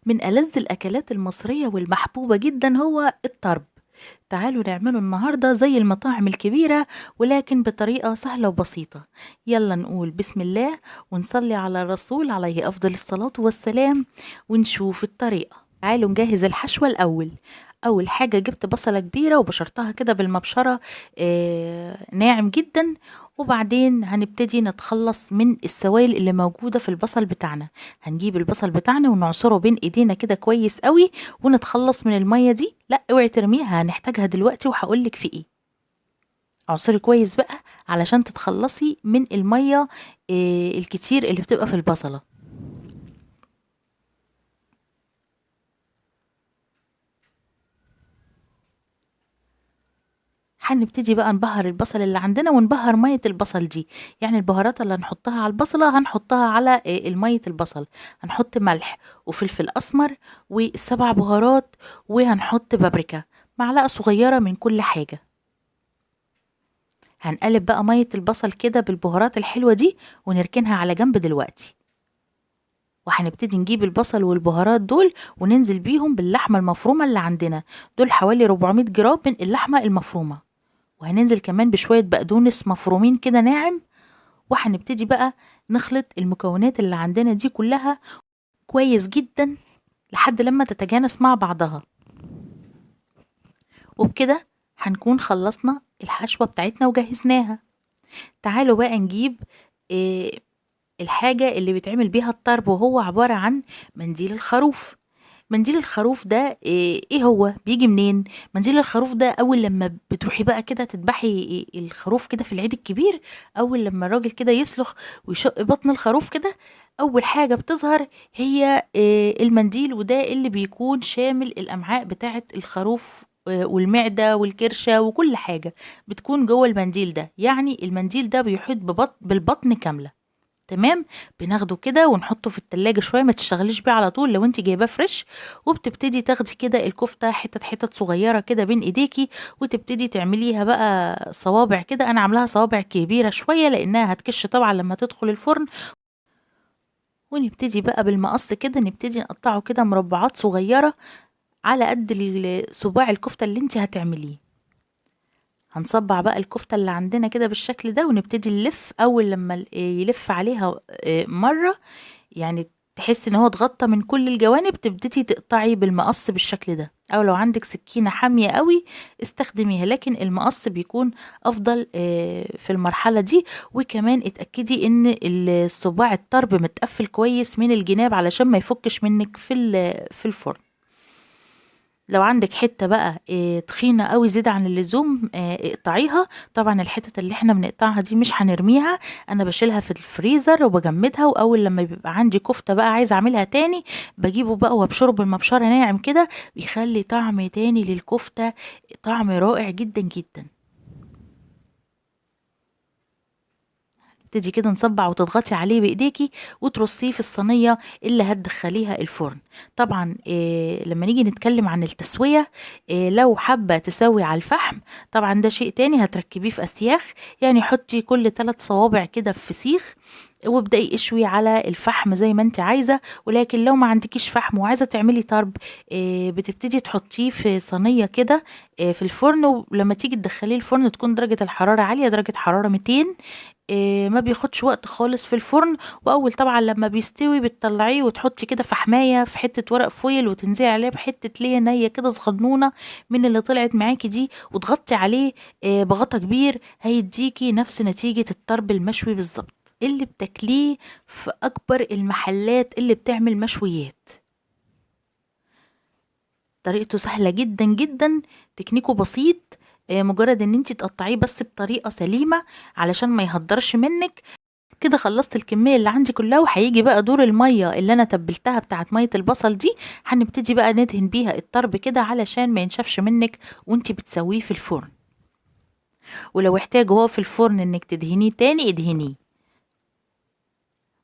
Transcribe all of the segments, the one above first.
من ألذ الأكلات المصرية والمحبوبة جدا هو الطرب. تعالوا نعمله النهاردة زي المطاعم الكبيرة ولكن بطريقة سهلة وبسيطة. يلا نقول بسم الله ونصلي على الرسول عليه أفضل الصلاة والسلام ونشوف الطريقة. تعالوا نجهز الحشوة الأول. أول حاجة جبت بصلة كبيرة وبشرتها كده بالمبشرة ناعم جدا، وبعدين هنبتدي نتخلص من السوائل اللي موجودة في البصل بتاعنا. هنجيب البصل بتاعنا ونعصره بين ايدينا كده كويس قوي ونتخلص من المية دي. لا اوعي ترميها، هنحتاجها دلوقتي وهقولك في ايه. اعصري كويس بقى علشان تتخلصي من المية الكتير اللي بتبقى في البصلة. هنبتدي بقى نبهر البصل اللي عندنا ونبهر مية البصل دي، يعني البهارات اللي هنحطها على البصلة هنحطها على المية البصل. هنحط ملح وفلفل أسمر والسبع بهارات، وهنحط بابريكا، معلقة صغيرة من كل حاجة. هنقلب بقى مية البصل كده بالبهارات الحلوة دي ونركنها على جنب دلوقتي. وهنبتدي نجيب البصل والبهارات دول وننزل بيهم باللحمة المفرومة اللي عندنا، دول حوالي 400 جرام من اللحمة المفرومة. وهننزل كمان بشوية بقدونس مفرومين كده ناعم. وهنبتدي بقى نخلط المكونات اللي عندنا دي كلها كويس جدا لحد لما تتجانس مع بعضها. وبكده هنكون خلصنا الحشوة بتاعتنا وجهزناها. تعالوا بقى نجيب الحاجة اللي بيتعمل بيها الطرب، وهو عبارة عن منديل الخروف. منديل الخروف ده ايه هو؟ بيجي منين؟ منديل الخروف ده اول لما بتروحي بقى كده تذبحي الخروف كده في العيد الكبير، اول لما الراجل كده يسلخ ويشق بطن الخروف كده، اول حاجة بتظهر هي المنديل، وده اللي بيكون شامل الامعاء بتاعة الخروف والمعدة والكرشة وكل حاجة بتكون جوه المنديل ده. يعني المنديل ده بيحيط بالبطن كاملة. تمام، بناخده كده ونحطه في التلاجة شوية، ما تشتغليش بيه على طول لو انت جايباه fresh. وبتبتدي تاخدي كده الكفتة حتت حتت صغيرة كده بين ايديكي، وتبتدي تعمليها بقى صوابع كده. انا عاملاها صوابع كبيرة شوية لانها هتكش طبعا لما تدخل الفرن. ونبتدي بقى بالمقص كده نبتدي نقطعه كده مربعات صغيرة على قد صباع الكفتة اللي انت هتعمليه. هنصبع بقى الكفتة اللي عندنا كده بالشكل ده ونبتدي نلف. اول لما يلف عليها مرة، يعني تحس ان هو اتغطى من كل الجوانب، تبتدي تقطعي بالمقص بالشكل ده، او لو عندك سكينة حامية قوي استخدميها، لكن المقص بيكون افضل في المرحلة دي. وكمان اتأكدي ان الصباع الطرب متقفل كويس من الجناب علشان ما يفكش منك في الفرن. لو عندك حتة بقى تخينة قوي زيادة عن اللزوم اقطعيها. طبعا الحتت اللي احنا بنقطعها دي مش هنرميها، انا بشيلها في الفريزر وبجمدها، واول لما بيبقى عندي كفتة بقى عايزة اعملها تاني بجيبه بقى وابشره بالمبشرة ناعم كده، بيخلي طعم تاني للكفتة، طعم رائع جدا جدا. تبتدي كده نصبع وتضغطي عليه بايديكي وترصيه في الصينيه اللي هتدخليها الفرن. طبعا لما نيجي نتكلم عن التسويه، لو حابه تسوي على الفحم طبعا ده شيء تاني، هتركبيه في اسياخ، يعني حطي كل 3 صوابع كده في سيخ وابدأي اشوي على الفحم زي ما انت عايزه. ولكن لو ما عندكيش فحم وعايزه تعملي طرب، بتبتدي تحطيه في صينيه كده في الفرن، ولما تيجي تدخليه الفرن تكون درجه الحراره عاليه، درجه حراره 200، ما بياخدش وقت خالص في الفرن. واول طبعا لما بيستوي بتطلعيه وتحطي كده فحمايه في حته ورق فويل وتنزلي عليه بحته ليا نيه كده صغنونه من اللي طلعت معاكي دي، وتغطي عليه بغطا كبير، هيديكي نفس نتيجه الطرب المشوي بالظبط اللي بتاكليه في اكبر المحلات اللي بتعمل مشويات. طريقته سهله جدا جدا، تكنيكه بسيط، مجرد ان انتي تقطعيه بس بطريقه سليمه علشان ما يهدرش منك. كده خلصت الكميه اللي عندي كلها، وهيجي بقى دور الميه اللي انا تبلتها بتاعت ميه البصل دي، هنبتدي بقى ندهن بيها الطرب كده علشان ما ينشفش منك وانتي بتسويه في الفرن. ولو احتاج هو في الفرن انك تدهنيه تاني ادهنيه،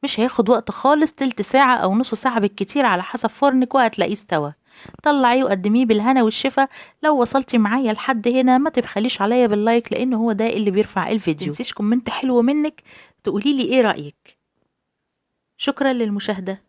مش هياخد وقت خالص، تلت ساعة او نص ساعة بالكتير على حسب فرنك، وهتلاقيه استوى. طلعيه وقدميه بالهنا والشفا. لو وصلتي معايا لحد هنا ما تبخليش عليا بال like، لان هو ده اللي بيرفع الفيديو. متنسيش comment حلو منك تقولي لي ايه رأيك. شكرا للمشاهدة.